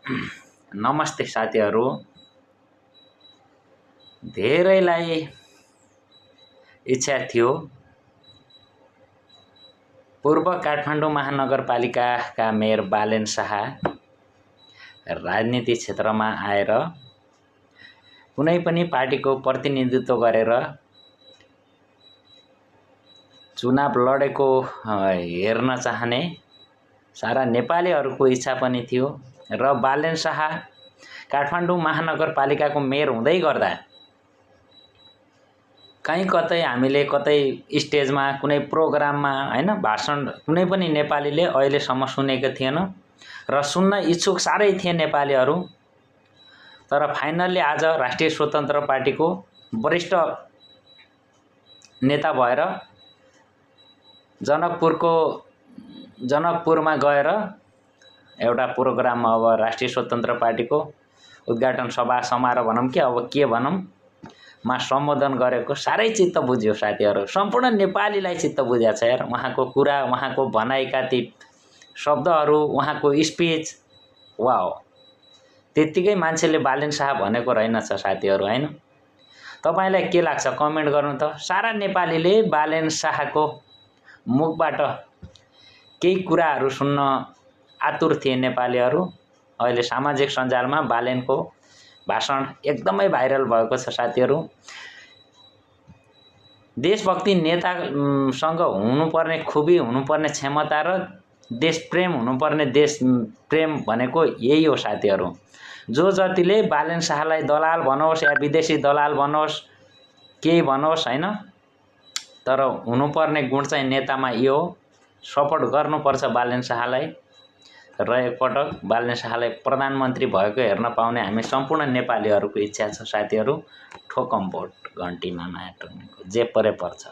नमस्ते साथीहरू। धेरैलाई इच्छा थियो पूर्व काठमाडौँ महानगरपालिकाका मेयर बालेन शाह राजनीति क्षेत्रमा आएर कुनै पनि पार्टीको प्रतिनिधित्व गरेर चुनाव लडेको हेर्न चाहने सारा नेपालीहरूको इच्छा पनि थियो र बालेन शाह काठमाडौँ महानगरपालिकाको मेयर हुँदै गर्दा कहीँ कतै हामीले कतै स्टेजमा कुनै प्रोग्राममा हैन भाषण कुनै पनि नेपालीले अहिलेसम्म सुनेको थिएन र सुन्न इच्छुक साह्रै थिए नेपालीहरू। तर फाइनल्ली आज राष्ट्रिय स्वतन्त्र पार्टीको वरिष्ठ नेता भएर जनकपुरमा गएर एउटा प्रोग्राममा अब राष्ट्रिय स्वतन्त्र पार्टीको उद्घाटन सभा समारोह भनौँ कि अब के भनौँ मा सम्बोधन गरेको साह्रै चित्त बुझ्यो साथीहरू। सम्पूर्ण नेपालीलाई चित्त बुझ्या छ यार उहाँको कुरा, उहाँको भनाइका ती शब्दहरू, उहाँको स्पिच। वाओ, त्यतिकै मान्छेले बालेन शाह भनेको रहेनछ साथीहरू हैन। तपाईलाई के लाग्छ कमेन्ट गर्नु त। सारा नेपालीले बालेन शाहको मुखबाट केही कुराहरू सुन्न आतुर थिए नेपालीहरू। अहिले सामाजिक सञ्जालमा बालेनको भाषण एकदमै भाइरल भएको छ साथीहरू। देशभक्ति नेतासँग हुनुपर्ने खुबी, हुनुपर्ने क्षमता र देशप्रेम हुनुपर्ने देशप्रेम भनेको यही हो साथीहरू। जो जतिले बालेन शाहलाई दलाल भनोस् या विदेशी दलाल भनोस् केही भनोस् हैन, तर हुनुपर्ने गुण चाहिँ नेतामा यो हो। सपोर्ट गर्नुपर्छ बालेन शाहलाई र एकपटक बालेन शाहलाई प्रधानमन्त्री भएको हेर्न पाउने हामी सम्पूर्ण नेपालीहरूको इच्छा छ साथीहरू। ठोकम भोट घन्टीमा माया टर्नेको जे परे पर्छ।